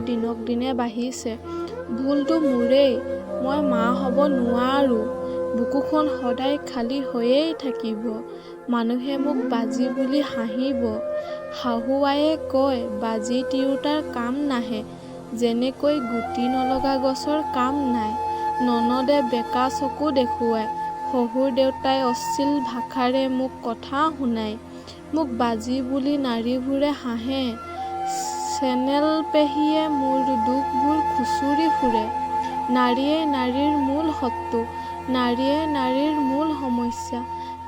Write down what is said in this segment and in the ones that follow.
দিনক দিনে বাঢ়িছে। ভুলতো মোৰেই, মই মা হ'ব নোৱাৰোঁ। বুকুখন সদায় খালী হৈয়েই থাকিব। মানুহে মোক বাঁজী বুলি হাঁহিব। শাহু আয়ে কয় বাঁজী তিৰোতাৰ কাম নাহে, যেনেকৈ গুটি নলগা গছৰ কাম নাই। ননদে বেঁকা চকু দেখুৱায়। শহুৰ দেউতাই অশ্লীল ভাষাৰে মোক কথা শুনায়। মোক বাঁজী বুলি নাৰীবোৰে হাঁহে। চেনেল পেহীয়ে মোৰ দোষবোৰ খুচৰি ফুৰে। নাৰীয়েই নাৰীৰ মূল শত্ৰু। নাৰীয়েই নাৰীৰ মূল সমস্যা।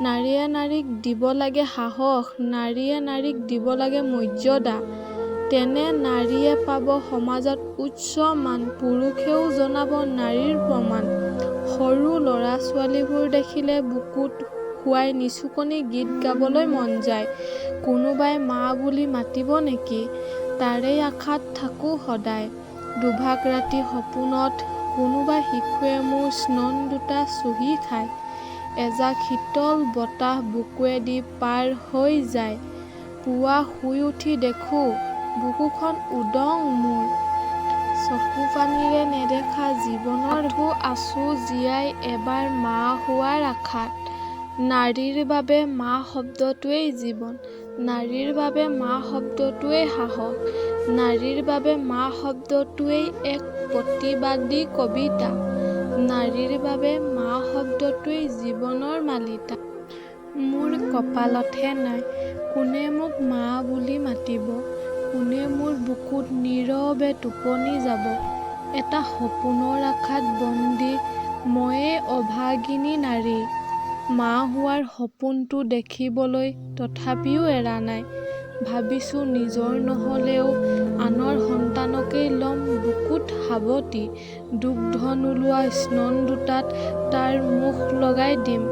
নাৰীয়ে নাৰীক দিব লাগে সাহস, নাৰীয়ে নাৰীক দিব লাগে মৰ্যাদা। তেনে নাৰীয়ে পাব সমাজত উচ্চ মান, পুৰুষেও জনাব নাৰীৰ প্ৰমাণ। সৰু ল'ৰা-ছোৱালীবোৰ দেখিলে বুকুত শুৱাই নিচুকনি গীত গাবলৈ মন যায়। কোনোবাই মা বুলি মাতিব নেকি, তাৰেই আশাত থাকোঁ সদায়। দোভাগ ৰাতি সপোনত কোনোবা শিশুৱে মোৰ স্তন দুটা চুহি খায়। এজাক শীতল বতাহ বুকুৱেদি পাৰ হৈ যায়। পুৱা শুই উঠি দেখোঁ বুকুখন উদং মোৰ। চকুপানীৰে নেদেখা জীৱনৰ মাথোঁ আছোঁ জীয়াই এবাৰ মা হোৱাৰ আশাত। নাৰীৰ বাবে মা শব্দটোৱেই জীৱন, নাৰীৰ বাবে মা শব্দটোৱেই সাহস, নাৰীৰ বাবে মা শব্দটোৱেই এক প্ৰতিবাদী কবিতা, নাৰীৰ বাবে মা শব্দটোৱেই জীৱনৰ মালিতা। মোৰ কপালতহে নাই, কোনে মোক মা বুলি মাতিব, কোনে মোৰ বুকুত নীৰৱে টোপনি যাব। এটা সপোনৰ আশাত বন্দী ময়েই অভাগিনী নাৰী। মা হোৱাৰ সপোনটো দেখিবলৈ তথাপিও এৰা নাই। ভাবিছোঁ নিজৰ নহ'লেও আনৰ সন্তানকেই ল'ম বুকুত সাৱটি, দুগ্ধ নোলোৱা স্তন দুটাত তাৰ মুখ লগাই দিম,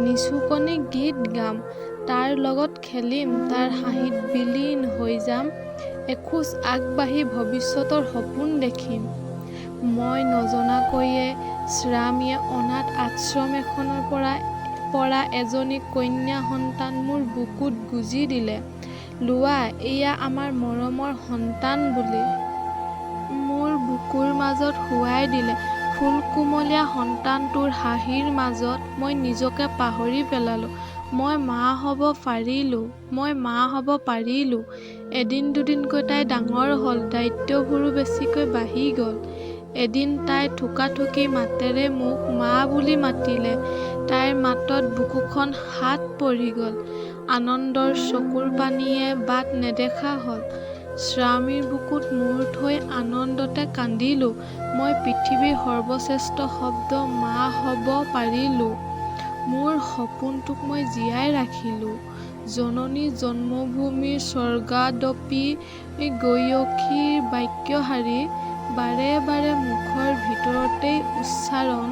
নিচুকনি গীত গাম, তাৰ লগত খেলিম, তাৰ হাঁহিত বিলীন হৈ যাম, এখোজ আগবাঢ়ি ভৱিষ্যতৰ সপোন দেখিম। মই নজনাকৈয়ে স্বামীয়ে অনাথ আশ্ৰম এখনৰ পৰা এজনী কন্যা সন্তান মোৰ বুকুত গুজি দিলে। লোৱা, এয়া আমাৰ মৰমৰ সন্তান বুলি। মোৰ বুকুৰ মাজত শুৱাই দিলে। ফুলকুমলীয়া সন্তানটোৰ হাঁহিৰ মাজত মই নিজকে পাহৰি পেলালোঁ। মই মা হ'ব পাৰিলোঁ, মই মা হ'ব পাৰিলোঁ। এদিন দুদিনকৈ তাই ডাঙৰ হ'ল, দায়িত্ববোৰো বেছিকৈ বাঢ়ি গ'ল। এদিন তাই থোকাথুকি মাতেৰে মোক মা বুলি মাতিলে। তাইৰ মাতত বুকুখন শাঁত পৰি গ'ল, আনন্দৰ চকুৰ পানীয়ে বাট নেদেখা হ'ল। স্বামীৰ বুকুত মূৰ থৈ আনন্দতে কান্দিলোঁ। মই পৃথিৱীৰ সৰ্বশ্ৰেষ্ঠ শব্দ মা হ'ব পাৰিলোঁ। মোৰ সপোনটোক মই জীয়াই ৰাখিলোঁ। জননী জন্মভূমিঃ স্বৰ্গাদপি গৰীয়সী বাক্যশাৰী বাৰে বাৰে মুখৰ ভিতৰতেই উচ্চাৰণ